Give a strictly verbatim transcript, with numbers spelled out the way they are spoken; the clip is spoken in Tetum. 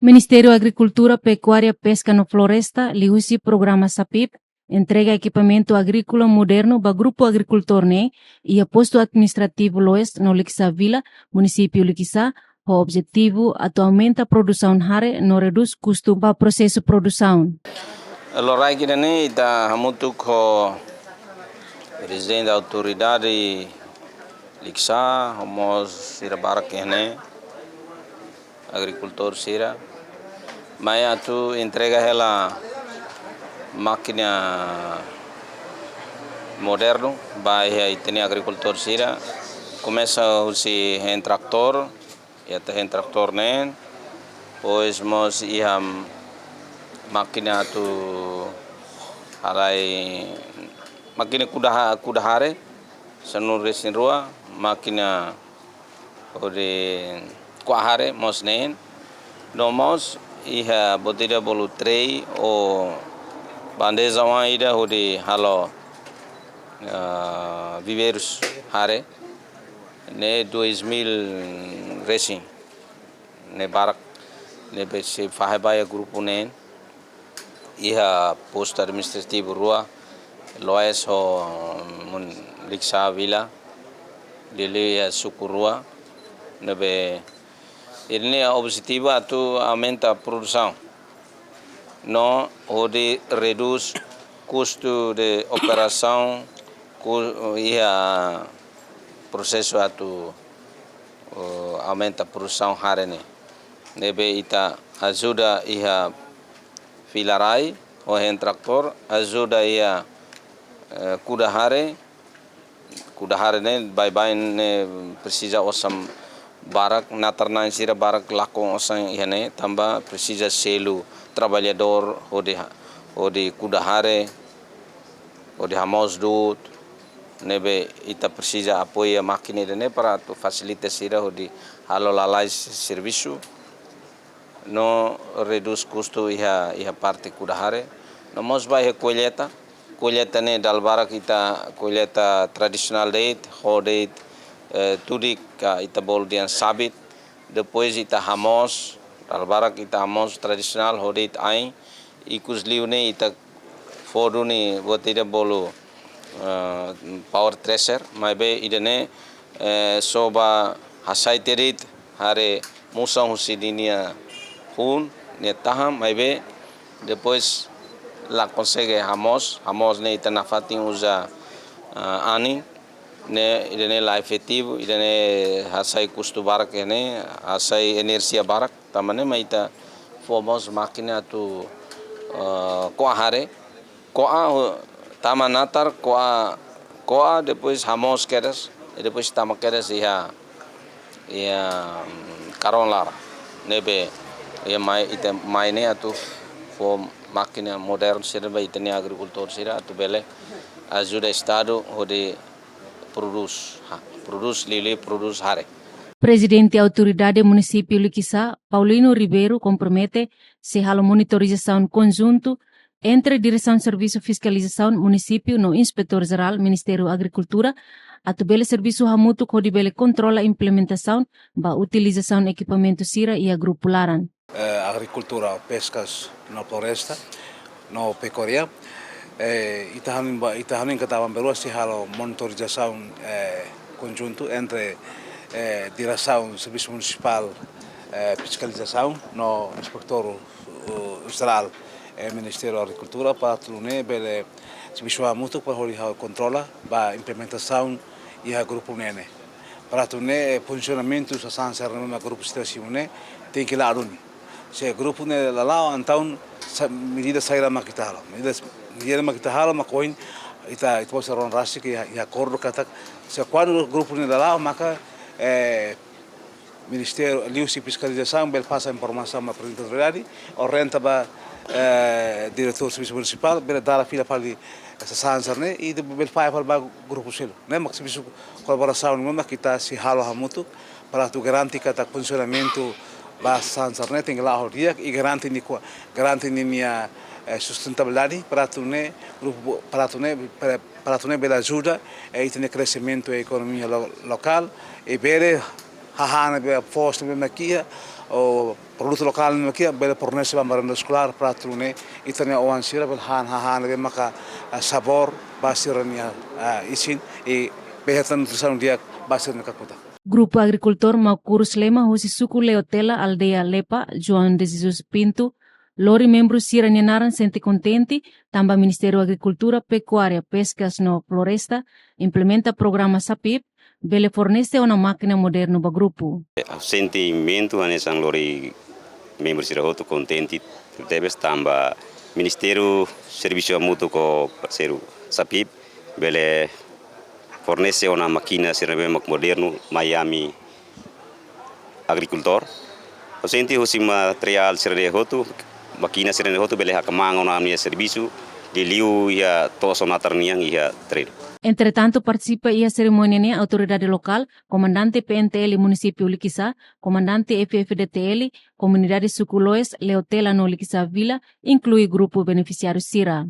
Ministériu Agrikultura, Pekuária, Peska no Floresta, liuhusi programa SAPIP, entrega ekipamentu agríkola modernu ba grupu agrikultór ne'e iha postu administrativu Loes no Likisá Vila, munisípiu Likisá, ho objetivu atu aumenta produsaun hare no redús kustu ba prosesu produsaun. Loraik ida-ne'e ita hamutuk ho Prezidente Autoridade Likisá, ho mós sira barak iha ne'e, agrikultór sira, mai atu entrega hela mákina modernu ba iha ita-nia agrikultór sira. Komesa husi hand traktór, iha ita hand traktór neen, depois mós iha mákina atu halai, mákina kuda ha-, kuda hare, sanulu-resin-rua, mákina hodi ko'a hare mós neen. No mós iha buat ida bolu trei ou bandeja-oan ida hodi halo, ah, viveirus hare, ne'e dois mil resin, ne'e barak, ne'ebé sei fahe ba iha grupu neen, iha postu administrativu rua, Loes ho mun-, Likisá Vila, liuliu iha suku rua, ne'ebé ida-ne'e objetivu atu aumenta produsaun no hodi redús kustu de operasaun, ku-, iha prosesu atu, uh, aumenta produsaun hare ne'e. Ne'ebé ita ajuda iha fila rai ho hand traktór, ajuda iha, eh, kuda hare, kuda hare ne'e baibain ne'e presiza osan barak, natar-na'in sira barak lakon osan iha ne'e, tanba presiza selu traballadór hodi ha-, hodi kuda hare, hodi hamoos du'ut, ne'ebé ita presiza apoiu mákina ida-ne'e para atu fasilita sira hodi halo lalais servisu no redús kustu iha, iha parte kuda hare. No mós ba iha kolleita. Kolleita ne'e dala barak ita kolleita tradisionál de'it, ho de'it, eh, tudik ka ita bolu dehan sabit. Depois ita hamoos, dala barak ita hamoos tradisionál ho de'it ain. Ikus liu ne'e ita fó duni buat ida bolu, eh, power thresher, maibé ida-ne'e, eh, só ba hasai tiha de'it hare musan husi ninia hun, nia tahan, maibé depois la konsege hamoos, hamoos ne'e ita nafatin uza, eh, anin, ne'e ida-ne'e la efetivu, ida-ne'e hasai kustu barak iha ne'e, hasai enerjia barak, tanba ne'e mak ita fó mós mákina atu, eh, ko'a hare, ko'a, tama natar, ko'a, ko'a, depois hamoos kedas, i depois tama kedas iha, iha, mm, karón laran. Ne'ebé, iha mai, ita mai ne'e atu fó mákina modernu sira ba ita-nia agrikultór sira atu bele ajuda Estadu hodi prodús, ha, prodús liuliu, prodús hare. Prezidente Autoridade Munisípiu Likisá, Paulino Ribeiro, kompromete sei halo monitorizasaun konjuntu entre Diresaun Servisu Fiskalizasaun Munisípiu no Inspetór Jerál Ministériu Agrikultura, atu bele servisu hamutuk hodi bele kontrola implementasaun ba utilizasaun ekipamentu sira iha grupu laran. Eh, agrikultura, peskas no floresta, no pekuária. Eh, ita hanoin ba, ita hanoin katak bá-rua sei halo monitorizasaun, eh, konjuntu entre, eh, Diresaun Servisu Munisipál, eh, Fiskalizasaun no Inspetór, eh, Jerál, eh, Ministériu Agrikultura, para atu nune'e bele servisu hamutuk para hodi halo kontrola ba implementasaun iha grupu ne'e. Para atu nune'e, eh, funsionamentu sasán sira ne'ebé mak grupu sira simu ne'e tenke la'o duni. Se grupu ne'e la la'o, entaun sa-, medida saida mak ita halo. Medida, medida mak ita halo, mak ohin ita, ita-boot sira rona rasik iha, iha akordu katak, se kuandu grupu ne'e la la'o, maka, eh, Ministériu, liuhusi fiskalizasaun, bele pasa informasaun ba Prezidente Autoridade, orienta ba, eh, Diretór Servisu Munisipál, bele dala fila fali sasán sira ne'e, i de-, bele fahe fali ba grupu seluk. Ne'e mak servisu kolaborasaun ne'ebé mak ita sei halo hamutuk, para atu garante katak funsionamentu ba sasán sira ne'e tenke la'o ho di'ak, i garante nia kua-, garante ninia, eh, sustentabilidade, para atu nune'e grupu, para atu nune'e, para, para atu nune'e bele ajuda, eh, ita-nia kreximentu ekonomia lo-, lokál, i bele hahán ne'ebé, foos ne'ebé mak iha, ou Produtu lokál ne'e mak bele fornese ba merenda eskolár, pratu ne'e, ita-nia oan sira bele han hahán ne'ebé maka, ah, sabór ba sira-nia, ah, isin, i bele hetan nutrisaun di'ak ba sira-nia kakutak. Grupu agrikultór Maucurus Lema husi suku Leotela, aldeia Lepa, João de Jesus Pinto, lori membru sira-nia naran sente kontente, tanba Ministériu Agrikultura, Pekuária, Peskas no Floresta implementa programa SAPIP, bele fornese ona mákina modernu ba grupu. Sentimentu hanesan lori membru sira hotu kontente tebes tanba Ministériu servisu hamutuk ho parseiru SAPIP bele fornese ona mákina sira ne'ebé mak modernu mai ami agrikultór. Ha'u sente husi materiál sira-ne'e hotu, mákina sira-ne'e hotu bele hakmaan ona ami-nia servisu, liuliu iha to'os ho natar nian iha terrenu. Entretantu, partisipa iha serimónia ne'e autoridade lokál, komandante P N T L munisípiu Likisá, komandante F F D T L, komunidade suku Loes, Leotela no Likisá Vila, inklui grupu benefisiáriu sira.